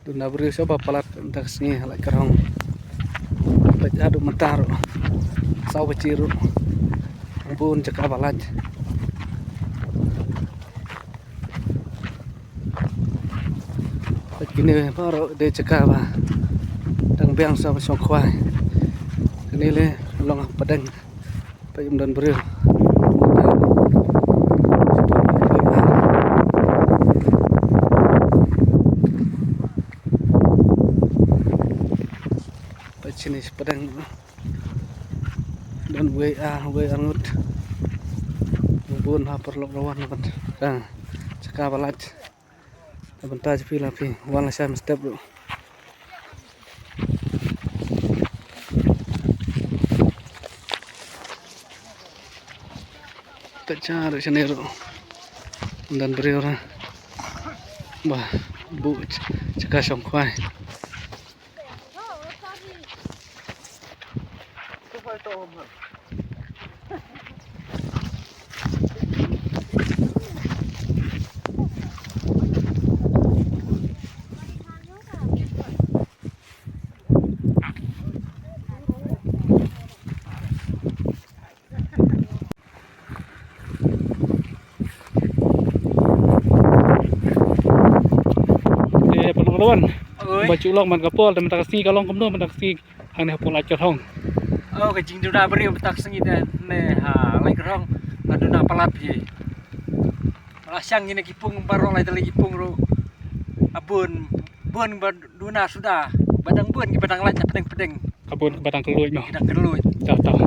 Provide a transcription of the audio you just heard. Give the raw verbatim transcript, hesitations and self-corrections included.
Duna briew shuh ba palat mynta ka sngi ha Laitkyrhong. Peit haduh mynta ruh. Saw baje ruh. Bun jaka ba lait. Peit kine baroh dei jaka ba dang biang shuh ba shong khwai. Kine leh long ha pdeng. Peit ym don briew. Peit shane sha pdeng. Don wei ar, wei ar ngut. Bun ha paralok Rawan ban. Ka jaka ba lait. Te bynta jong phi la phi wan la shai mynstep ruh. Peit sha ruh shane ruh. Ym don briew ruh. Bah, buh jaka shong khwai. Eh, paralok Rawan. Oi. Ba ju long man ka por, te mynta ka sngi ka long kumno mynta ka sngi hangne hapoh Laitkyrhong. Oh, ka jingduna briew mynta ka sngi te ne ha Laitkyrhong. Nga duna palat hi. La shang ïa ki pung baroh, lai tylli ki pung ruh. A bun, bun ba duna suda. Ba dang bun kiba dang lait na pdeng pdeng. Ka bun kiba dang kylluid mo. Ki dang kylluid. Tau, tau.